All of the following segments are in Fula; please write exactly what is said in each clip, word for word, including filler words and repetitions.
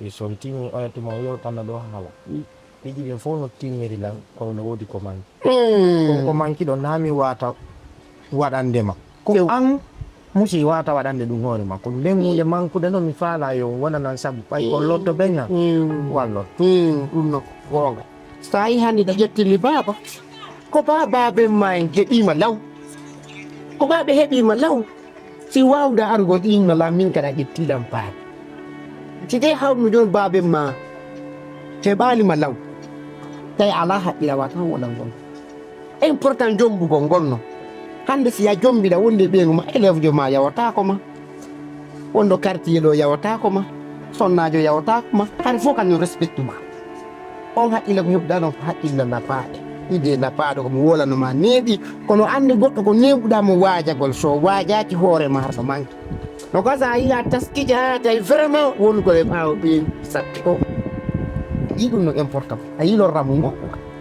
So mi timmii, oya tuma o yewtanno ɗo haala. Piiji ɗin fof no timmiri lan, kono no woodi ko manki. Ko, ko manki ɗon, naa mi waata waɗande ma. Ko an musi waata waɗande ɗum hoore ma. Ko nden huunde mankude no mi faalaa yo wona nan sabu ɓay ko lotto ɓen na wallon. Ɗum no goonga. So a yii hannde ɗa ƴettini baaba, ko baa baaben ma en heɓii ma law. Ko baa ɓe heɓii ma law. Si waawda arugol inna la min kadi a ƴettii ɗam paari. Si tee hawnu jooni baaben ma heɓaali ma law. Tawi alaa haqqila wa tan wonal ngol. Important jombugol ngol no. Hannde si a jombiɗa wonde ɓeyngu ma, élève jo ma yawataako ma. Wonɗo quartier ɗo yawataako ma. Sonnaajo yawataako ma. Hari fof kañum respectu ma. On haqqille ko heɓuɗaa ɗon ko haqqille nafaaɗe. Idée nafaaɗo ko mi wolano ma neeɓi. Kono anndi goɗɗo ko neeɓuɗaa mo waajagol. So waajaaki hoore ma harɗo manki. No gasa a yiya taskiji haa tawi vraiment wonugol e ɓaawo ɓeen satti ko. Yi ɗum no important. A yilor ramu mo.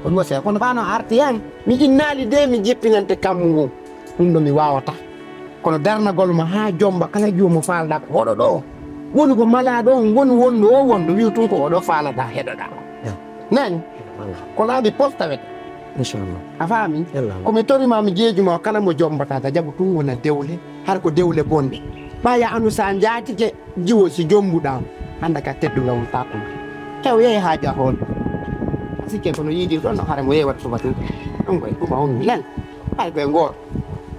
Ko ɗum wasiya. Kono ɓaano arti yan. Mi innaali de mi jippinante kammu ngun. Ɗum ɗo mi waawata. Kono darnagol ma haa jomba kala juumo faalɗaa ko hoɗo ɗo. Woni ko malaaɗo on, woni wonɗo o wonɗo wi'u tun ko oɗo faalaɗaa heɗoɗaa. Nani? Ko laabi posta wet. Inchallah. A faami? Yalla. Ko mi tori ma mi jeeju ma kala mo jombata ta jaɓu tun wona dewle. Har ko dewle bonɗe. Ɓaya anu sa njaatike jiwo si jombuɗaa. Hannda ka teddungal won takko. Hew yehi haa jahoon. Sikke kono yiidir ɗon no hare mo yehi waɗa suba tun. Ɗum koye ɗum a woni lan. Hay koye ngoor.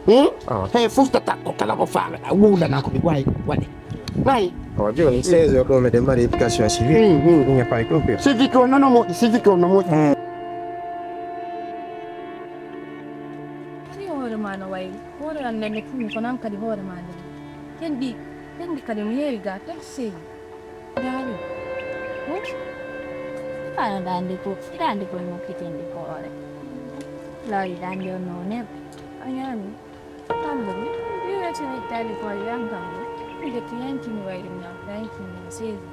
Hmm? Awa. Hey, fuftata ko kala ko faalaɗaa, wuulana ko mi waawi waɗe. Nayi. Awa, jooni, seize heures ɗo, meɗen mari éducation civique. Hmm, hmm. Ɗum e fay ko pire. Civique o nono moƴƴi, civique o no moƴƴi. Hmm. Ari hoore ma no wayri. Hoore an nde tumi ko nan kadi hoore ma nde. Tenɗi, tenɗi kadi mi yeewi ga, tenɗi seewi. Daari. Hmm? Ano dande ko, dande ko no kitendi ko ore. Lawri dande o no ne. A ñaami. Kamɗo mi, mi wiyete mi ittaali ko waɗi an kamɗo. Mi detti yanki mi wayri mi ñaam, yanki mi seedi.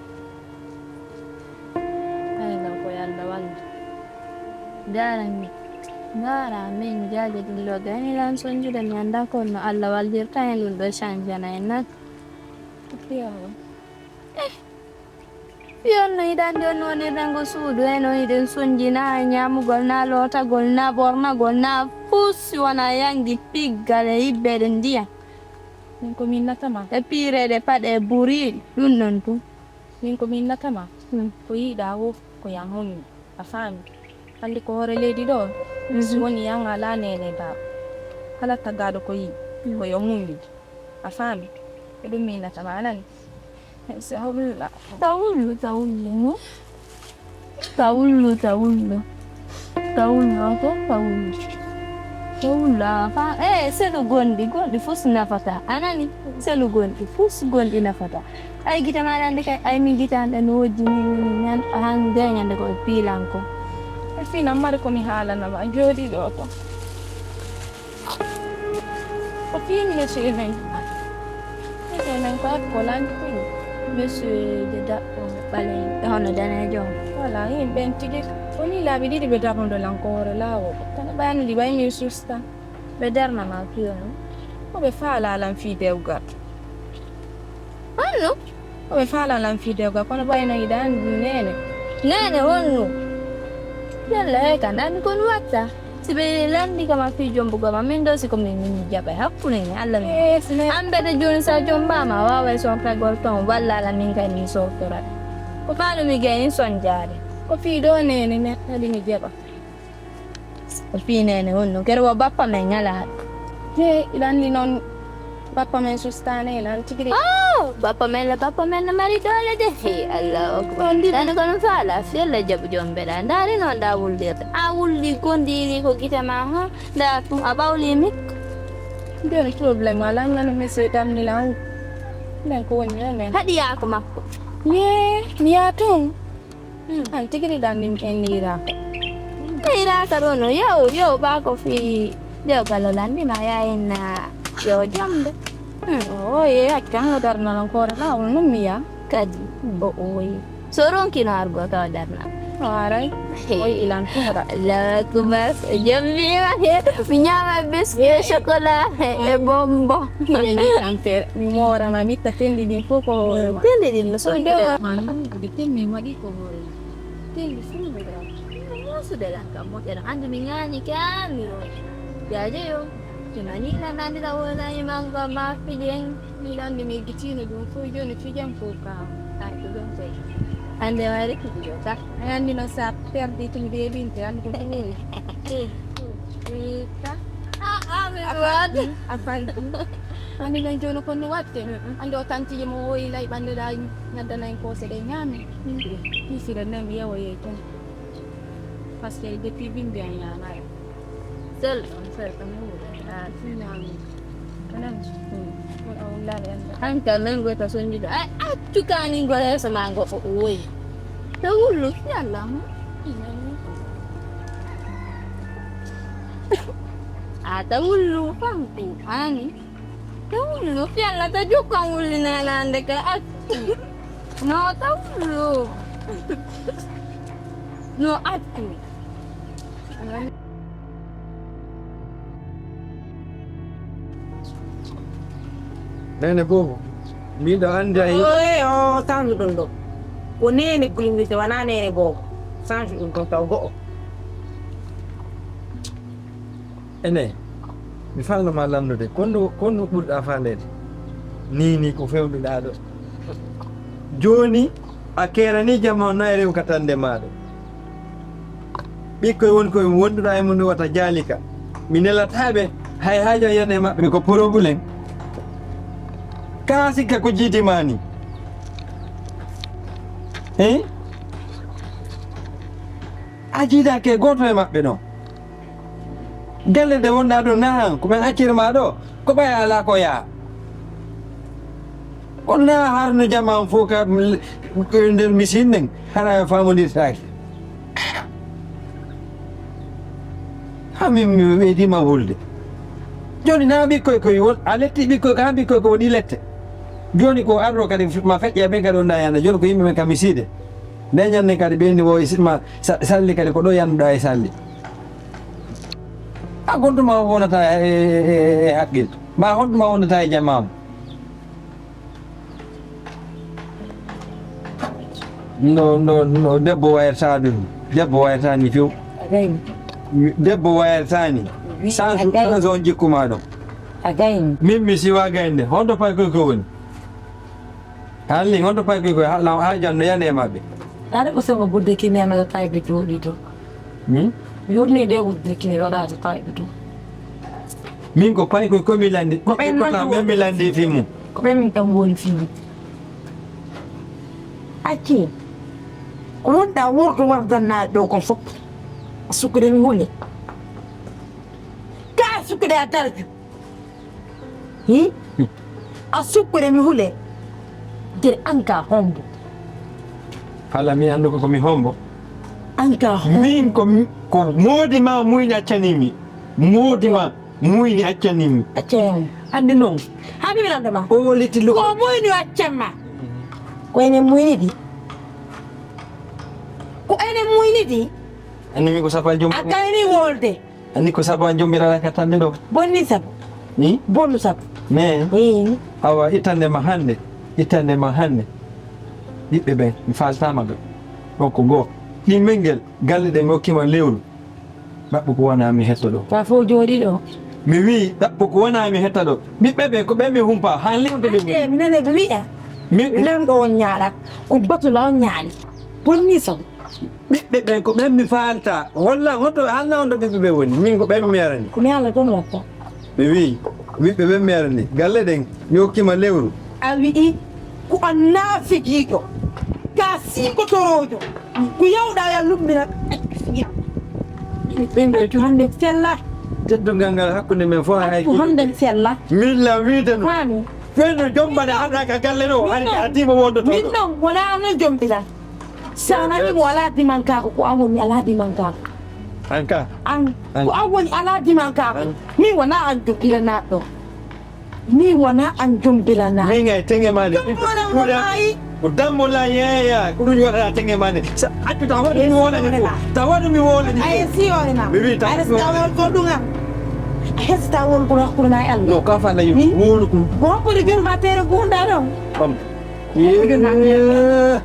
Ay, law ko Yalla wallu. Ndaaran mi. Ndaara min jaaje ɗum ɗo gani lan sonjude mi annda ko no Alla wallirta en ɗum ɗo change na en nan. Ko fiyawa. Eh. Fii on no yiɗande on wonirde ngo suudu, en on hiɗen sonji naa ñaamugol, naa lootagol, naa ɓornagol, naa fuu si wonaa yangi piggal e yibbeede ndiyam. Min ko mi innata ma. E piireede paɗe e buriiɗi, ɗum ɗon tun. Min ko mi innata ma. Hmm. Ko yiɗaa wo ko yam honmi. A faami? Anndi ko hoore leydi ɗo, mhm, si woni yam alaa neene e baaba. Kala tagaaɗo ko yiɗi, mhm, ko yo muñu. A faami? Ko ɗum miinata ma, a nani? Sawulla. Sawullu, sawullu, no? Sawullu, sawullu. Sawullu, a ko sawullu. Sawullu, a fa-, eh, selu gonɗi, gonɗi fus nafata. A nani? Selu gonɗi fus gonɗi nafata. Ay, gite maaɗa annde kay, ay, min gite an ɗe no wojji ni, ni, nan, han, nde ñande ko e piilan ko. E fii nan mari ko mi haalana ma, jooɗi ɗo ko. Ko fii monsieur men. Monsieur men ko akko lanti. Monsieur de daɓɓo ɓaleejo, hono daneejo on. Wala, yimɓe ɓen tigi. Woni laabi ɗiɗi ɓe darnude lan ko hoore laawol. Kono ɓe anndi ɓay min susta. Ɓe darna ma piyo non. Ko ɓe faalaa lan fii dewgal. Honno? Ko ɓe faalaa lan fii dewgal, kono ɓay no hiɗa anndi neene. Neene honno? Yalla hee kan anndi ko mi watta. Si ɓe lanndi kama fii jombugo ma, min ɗo si ko min, min mi jaɓa e hakkunde mi Alla min. Eh, si neene. An mbete jooni sa jombaama, a waaway sortagol ton, walla ala min kay min sortorat. Ko faalu mi gay ni sonjaade. Ko fii ɗo neene, ne, kadi mi jaɓa. O fii neene honno, kere wo bappa men alaa. He, iɗa anndi noon bappa men sustaani e lan tigi de. Oh, bappa men le, bappa men no mari doole de. He, Allahu akbar. Noon ndi. Nani kono faala, fella jaɓu jom mbeɗa. Ndaari noon ɗa wuldirde. A wuldi gondiini ko gite ma, ha? Nda tun a ɓawli mi. Ndeen problème alaa, ngano monsieur damni lan. Nden ko woni noon nden. Haɗi yaako makko. Ye, mi yaa tun. Hmm. An tigi ɗi ɗan ɗin en liiraaka. Liiraaka ɗo no, yo, yo, ɓa ko fii, yo, galo lanndi ma, ya en na, yo, jomde. Hmm. O, ye, acca, no darnalan koore laawol, non mi yaa. Kadi, hmm, o, o, ye. So ronkino argo ka o darna. Waray. Oy ilan kuhra. Allahu akbar. Jammiima he. Mi ñaama biscuit chocolat e bonbon. Mi moora ma mitta tenndi ɗin fof ko hoore ma. Tenndi ɗin no so ɗo man. Ɗi tenndi waɗi ko hoore ma. Tenndi fof no ɗo. Moosude lan kam moƴƴere. Anndi mi ñaani kam mi ro. Jaaje yo. Tunani lan anndi la wona imango ma fijen. Miɗo anndi mi yejjitiino ɗum fof, jooni fijan fof kam. Ay, ko ɗum koy. Hannde waɗi ko ɗum ka. Ay, anndi noon so a perdi tun beeɓinte, anndi ko ɗum woni. Eh, eh, ka. Ah, ah, mi waɗi. A faldi. Anndi noon jooni ko no waɗte. Anndi o tantiji mo woyi lay ɓannde ɗa ngaddana en koose ɗe ñaami. Ɗum ɗum. Ɗum sira nem yewoyey toon. Parce que depuis bimbi a ñaamaay. Sel, sel, ko mi wuro. Ah, sinani. Kanan. Hmm. Ko a wulare en. Hanta men go ta sonji do. Ay, accu kani go le sama go o woyi. Ta wullu yalla. A ta wullu fanku ani. Ta wullu yalla ta jukkan wulli na lande ka accu. No ta wullu. No accu. Neene boobo, miɗo anndi a yi- Oye, o tandu ɗum ɗo. Ko neene gulmite, wona neene boobo. Sanju ɗum ɗon taw go'o. Ene, mi faalno ma lannude, konno, konno ɓurɗa faaleede? Nii, nii ko fewnuɗa ɗo. Jooni, a keerani jama o nayi rew ka tande maaɗo. Ɓikkoy woni koye wonduɗa e mum wata jaalika. Mi nelataa ɓe, hay haajo yiyane maɓɓe ko problème. Kaa sikka ko jiidi ma ni. Hein? A jiidaake gooto e maɓɓe ɗon. Galle nde wonɗaa ɗo, nahan ko ɓen accir ma ɗo, ko ɓay alaa ko yaa. On naa harno jama on fof ka l-, nder misin nden, hara famondirtaake. Ha min mi weydima wulde. Joni na ɓikkoy koy won, a letti ɓikkoy ka, ɓikkoy ko woni lette. Joni ko arro kadi ma feƴƴa ɓe kadi on ɗa yana. Joni ko yimɓe men ka miside. Nde ñande kadi ɓeyni wo e siɗma sa-, salli kadi ko ɗo yanduɗa e salli. A gontuma o wonata e, e, e, e haqqil. Ma honɗuma wonata e jamam. No, no, no, debbo wayata ɗum. Debbo wayata ni few. A gayni. Debbo wayata ni. Wi-, sans, a gayni. Sans on jikkuma ɗum. A gayni. Min mi siwa gaynde. Honto pay koy ko woni? Halli, honto pay koy ko? Ha, ha janno yane maɓɓe. Aɗa ko somo budde kinema no tayɓe jooɗi to. Hmm? Yurni de wudde kine waɗaade fayda to. Min ko pay ko komi landi, ko ɓen ko ta non ɓen mi landi fi mum. Ko ɓen min kam woni fi mum. Acci. Ko wonɗa worto wardannaade ɗo kon fof. Sukkude mi hule. Ka sukkude a darju. Hi? A sukkude mi hule. Nder an ka hombo. Hala mi anndu ko mi hombo. An ka hombo. Min ko mi, ko moodi ma muyni accani mi. Moodi ma muyni accani mi. Accani. Anndi non. Hani mi landa ma. O liti lu. Ko muyni accamma. Ko ene muyni di. Ko ene muyni di. Anndi mi ko sapal jom. A gayni wolde. Anndi ko sabu a jommirana ka tande ɗo. Bonni sabu. Ni? Bonnu sabu. Mais. Ni? Awa ittande ma hannde. Ittande ma hannde. Ɓiɓɓe ɓen, mi faltama ɓe. Ɗon ko goo. Ɗin men ngel, galle ɗe mi hokkima lewru. Ɗaɓɓu ko wona mi hetto ɗo. Ka fof jooɗi ɗo. Mi wi, ɗaɓɓu ko wona mi hetta ɗo. Ɓiɓɓe ɓe, ko ɓen mi humpa, han lewde ɓe mi. Ande, mi nane ɓe wi'a. Mi. Lanɗo on ñaaɗa, ko batula on ñaani. Bonni sabu. Ɓiɓɓe ɓen ko ɓen mi faalta. Holla hoto, hannde on ɗo ɓiɓɓe ɓe woni. Min ko ɓen mi arani. Ko mi Alla tan watta. Mi wi'i, ɓiɓɓe ɓen mi arani. Galle ɗen, mi hokkima lewru. A wi'i, ko a naafigiiɗo. Ka siiɓotoroojo. Ko yawɗa ya lummina. Ɓen ɓe to hannde sella. Teddungal ngal hakkunde men fof hay. Ko hannde sella. Min la wiide no. Faami. Ɓen no jombane arɗa ka galle ɗo. Hari a dimo wondoto. Min ɗon wona no jombina. Sa nani mo alaa dimankaaku, ko an woni alaa dimankaaku. An ka? An, an. Ko an woni alaa dimankaaku. An. Min wonaa an jogiranaaɗo. Ni wona an jumbilana. Min ay tenge mane. Wona mo maayi. Ko dammo la yeeya ko ɗum waɗata tenge mane. Sa accu tawa ɗum mi wolani fof. Tawa ɗum mi wolani. Ay si wona. Mi wi tawa Ay si tawon ko ɗum am. Ay si tawon ko hakkunde ma e Allah. No ka fa la yu wolu ko. Ko ko de jurma tere gunda ɗon. Bam. Yeah.